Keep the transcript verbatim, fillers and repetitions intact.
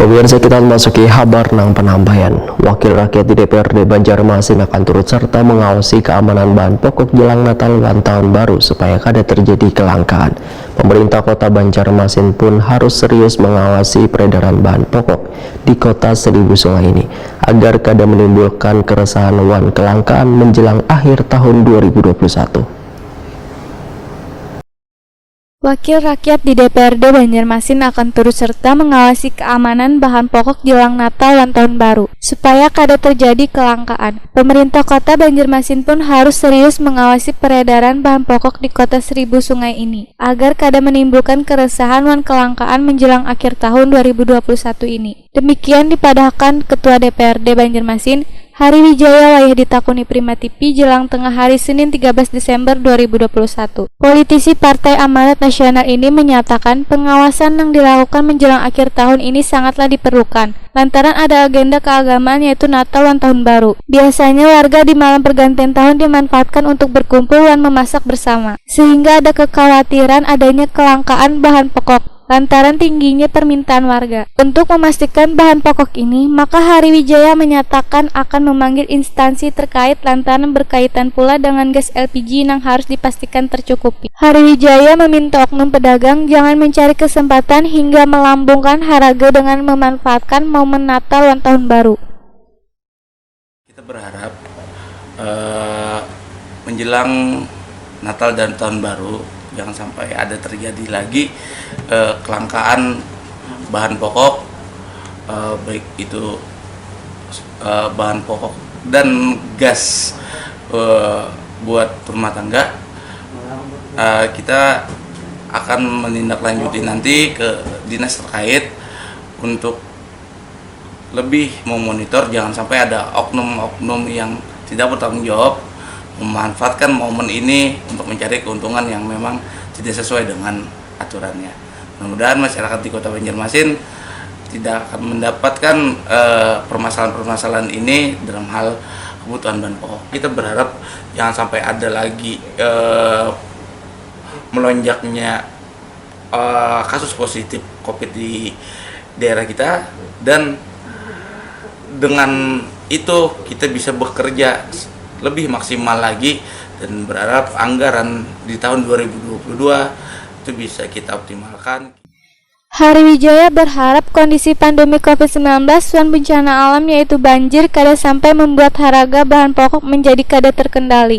Pemirsa, kita memasuki habar nang penambayan. Wakil rakyat di D P R D Banjarmasin akan turut serta mengawasi keamanan bahan pokok jelang Natal wan Tahun Baru supaya kada terjadi kelangkaan. Pemerintah Kota Banjarmasin pun harus serius mengawasi peredaran bahan pokok di Kota Seribu Sungai ini agar kada menimbulkan keresahan wan kelangkaan menjelang akhir tahun dua ribu dua puluh satu. Wakil rakyat di D P R D Banjarmasin akan turut serta mengawasi keamanan bahan pokok jelang Natal wan Tahun Baru, supaya kada terjadi kelangkaan. Pemerintah Kota Banjarmasin pun harus serius mengawasi peredaran bahan pokok di Kota Seribu Sungai ini, agar kada menimbulkan keresahan wan kelangkaan menjelang akhir tahun dua ribu dua puluh satu ini. Demikian dipadahkan Ketua D P R D Banjarmasin, Hari Wijaya, wayah ditakuni Prima T V jelang tengah hari Senin tiga belas Desember dua ribu dua puluh satu. Politisi Partai Amanat Nasional ini menyatakan pengawasan yang dilakukan menjelang akhir tahun ini sangatlah diperlukan, lantaran ada agenda keagamaan yaitu Natal wan Tahun Baru. Biasanya warga di malam pergantian tahun dimanfaatkan untuk berkumpul wan memasak bersama, sehingga ada kekhawatiran adanya kelangkaan bahan pokok lantaran tingginya permintaan warga. Untuk memastikan bahan pokok ini, maka Hari Wijaya menyatakan akan memanggil instansi terkait lantaran berkaitan pula dengan gas L P G yang harus dipastikan tercukupi. Hari Wijaya meminta oknum pedagang jangan mencari kesempatan hingga melambungkan harga dengan memanfaatkan momen Natal dan Tahun Baru. Kita berharap uh, menjelang Natal dan Tahun Baru jangan sampai ada terjadi lagi uh, kelangkaan bahan pokok, uh, baik itu uh, bahan pokok dan gas uh, buat rumah tangga. Uh, kita akan menindaklanjuti nanti ke dinas terkait untuk lebih memonitor jangan sampai ada oknum-oknum yang tidak bertanggung jawab memanfaatkan momen ini untuk mencari keuntungan yang memang tidak sesuai dengan aturannya. Mudah-mudahan masyarakat di Kota Banjarmasin tidak akan mendapatkan eh, permasalahan-permasalahan ini dalam hal kebutuhan bahan pokok. Kita berharap jangan sampai ada lagi eh, melonjaknya eh, kasus positif COVID di daerah kita dan dengan itu kita bisa bekerja lebih maksimal lagi dan berharap anggaran di tahun dua ribu dua puluh dua itu bisa kita optimalkan. Hari Wijaya berharap kondisi pandemi COVID sembilan belas wan bencana alam yaitu banjir kada sampai membuat harga bahan pokok menjadi kada terkendali.